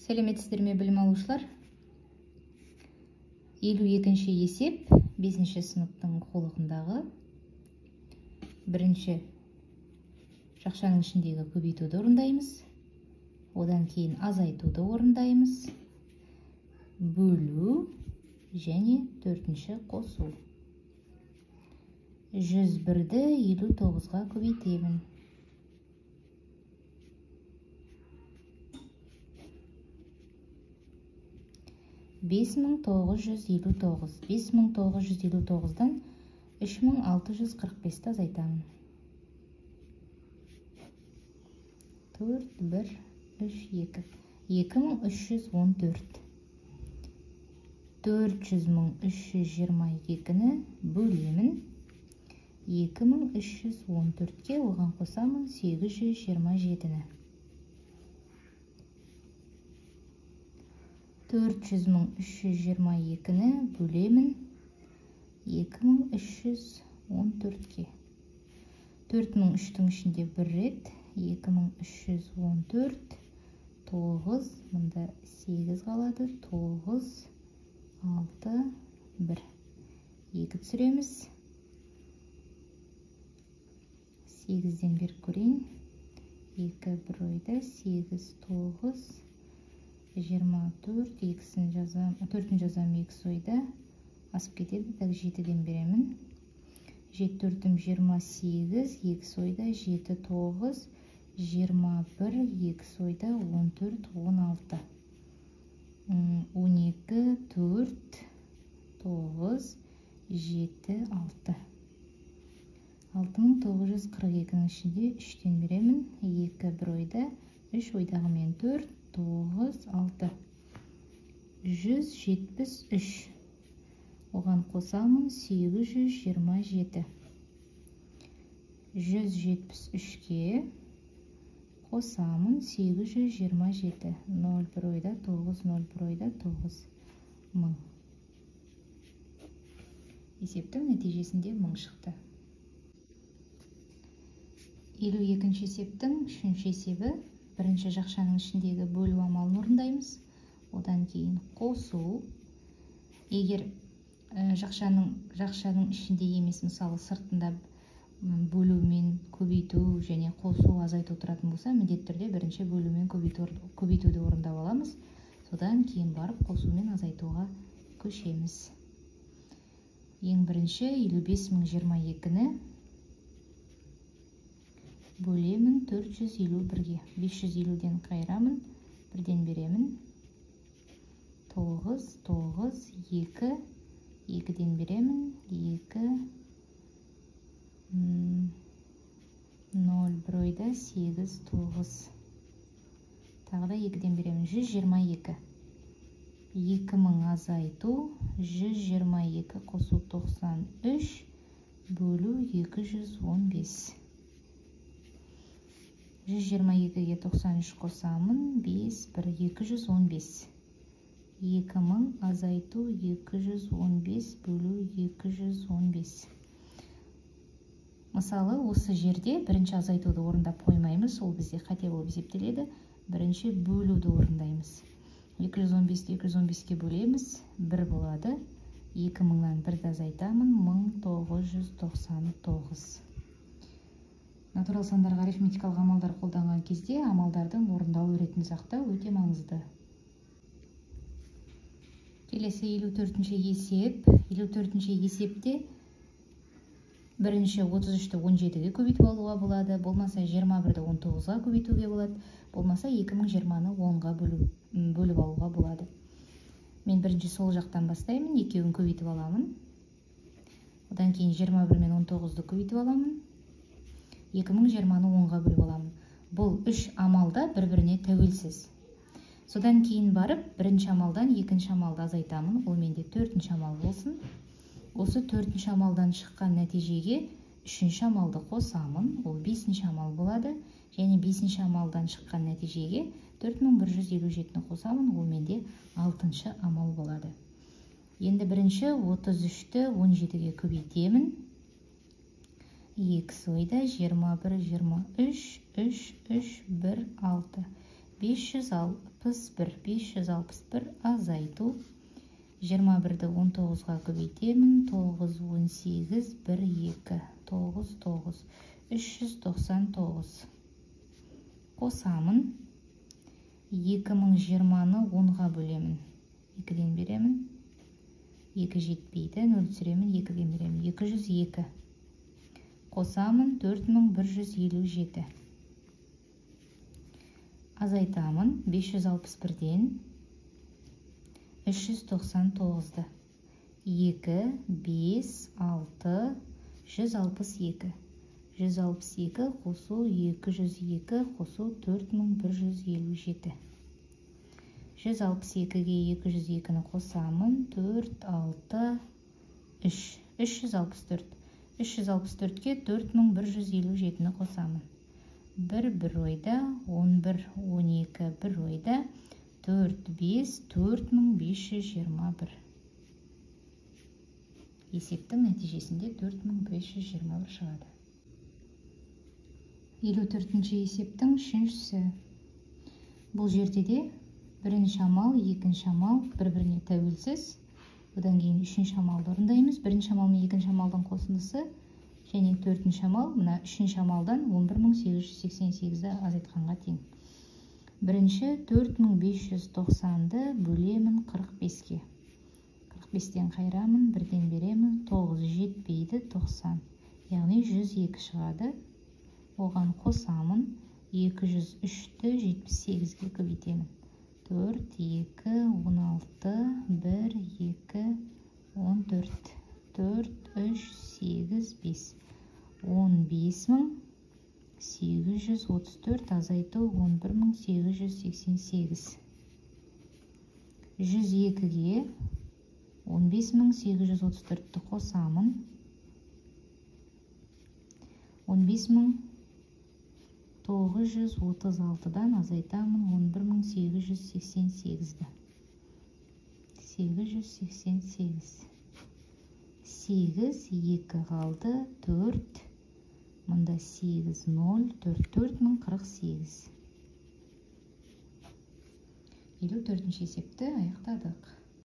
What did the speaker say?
Сәлеметсіздер ме, білім алушылар? 52-ші есеп, 5-ші сыныптың оқулығындағы бірінші жақшаның ішіндегі көбейтуді орындаймыз. Одан кейін азайтуды орындаймыз. Бөлу және 4-ші қосу. 101-ді 59-ға көбейтемін. 5959. 5959-дан 3645-ті азайтамын. 4, 1, 3, 2. 2314. 400 322-ні бөлемін. 2314-ке, оған қосамын 827-ні. 400 322-ні бөлемін 2314-ке. 4003-тің ішінде бір рет 2314, 9, мында 8 қалады, 9, 6, 1. 2 түсіреміз. 8-ден беріп көрейін. 2 бір ойда, 8, 9, 24, екісін жазам, төртін жазам, екі ойда асып кетеді. Так, 7-ден беремін. 7 төртім 28, екі ойда 7, 9, 21, екі ойда 14, 16. 12, 4, 9, 7, 6. 6942-нің ішінде 3-тен беремін. 2 бір ойда, 3 ойдағымен 4, 9, 6. 173. Оған қосамын 827. 173-ке қосамын 827. 0 бір ойда, 9, 0 бір ойда, 9 мың. Есептің нәтижесінде мың шықты. 52-ші есептің 3-ші есебі. Бірінші жақшаның ішіндегі бөлу амалын орындаймыз. Одан кейін қосу. Егер жақшаның ішінде емес, мысалы, сыртында бөлу мен көбейту және қосу, азайту тұратын болса, міндетті түрде бірінші бөлу мен көбейтуді орындап аламыз. Содан кейін барып қосу мен азайтуға көшеміз. Ең бірінші 55022-ні бөлемін 451-ге. 550-ден қайырамын, бірден беремін. 9, 9, 2, 2-ден беремін, 2, 0 бір ойда, 8, 9. Тағы да 2-ден беремін, 122. 2000 азайту, 122 қосу 93, бөлу 215. 122-ге 93 қосамын, 5, 1, 215. 2000 азайту 215 бөлу 215. Мысалы, осы жерде бірінші азайтуды орындап қоймаймыз, ол бізде қате болып есептеледі. Бірінші бөлуді орындаймыз. 215-ті 215-ке бөлеміз, 1 болады. 2000-нан 1-ді азайтамын, 1999. Натурал сандарға арифметикалық амалдар қолданған кезде амалдардың орындалу ретін сақтау өте маңызды. Келесі 54-ші есеп. 54-ші есепте бірінші 33-ті 17-ге көбейтіп алуға болады, болмаса 21-ді 19-ға көбейтуге болады, болмаса 2020-ны 10-ға бөліп алуға болады. Мен бірінші сол жақтан бастаймын, екеуін көбейтіп аламын. Одан кейін 21 мен 19-ды көбейтіп аламын. 2020-ны 10-ға бөліп аламын. Бұл үш амалда бір-біріне тәуелсіз. Содан кейін барып бірінші амалдан екінші амалды азайтамын. Ол менде төртінші амал болсын. Осы төртінші амалдан шыққан нәтижеге үшінші амалды қосамын. Ол бесінші амал болады. Және бесінші амалдан шыққан нәтижеге 4157-ні қосамын. Ол менде алтыншы амал болады. Енді бірінші 33-ті 17-ге көбейтемін. 2 ойда 21, 23, 3, 3, 1, 6. 561. 561 азайту 21-ді 19-ға көбейтемін. 9, 18, 1, 2, 9, 9, 399. Қосамын. 2020-ны 10-ға бөлемін. 2-ден беремін. 2 жетпейді, 0 түсіремін, 2-ден беремін. 202. Қосамын 4157. Азайтамын 561-ден 399-ды. 2, 5, 6, 162. 162 қосу 202 қосу 4157. 162-ге 202-ні қосамын. 4, 6, 3. 364. 364-ке 4157-ні қосамын. 1 бір ойда, 11, 12 бір ойда, 4, 5, 4521. Есептің нәтижесінде 4521 шығады. 54-ші есептің үшіншісі. Бұл жерде де бірінші амал, екінші амал бір-біріне тәуелсіз. Одан кейін үшінші амалды орындаймыз. Бірінші амал мен екінші амалдың қосындысы және төртінші амал мына үшінші амалдан 11888-ді азайтқанға тең. Бірінші 4590-ды бөлемін 45-ке. 45-тен қайырамын, бірден беремін, 9 жетпейді, 90. Яғни 102 шығады. Оған қосамын, 203-ті 78-ге көбейтемін. 4, 2, 16, 1, 2, 14, 4, 3, 8, 5. 15834 азайту 11888. 102-ге 15834-ті қосамын. 15936-дан азайтамын 11888-ді. 888. 8, 2 қалды, 4, мында 8, 0, 4, 4048. 54-ші есепті аяқтадық.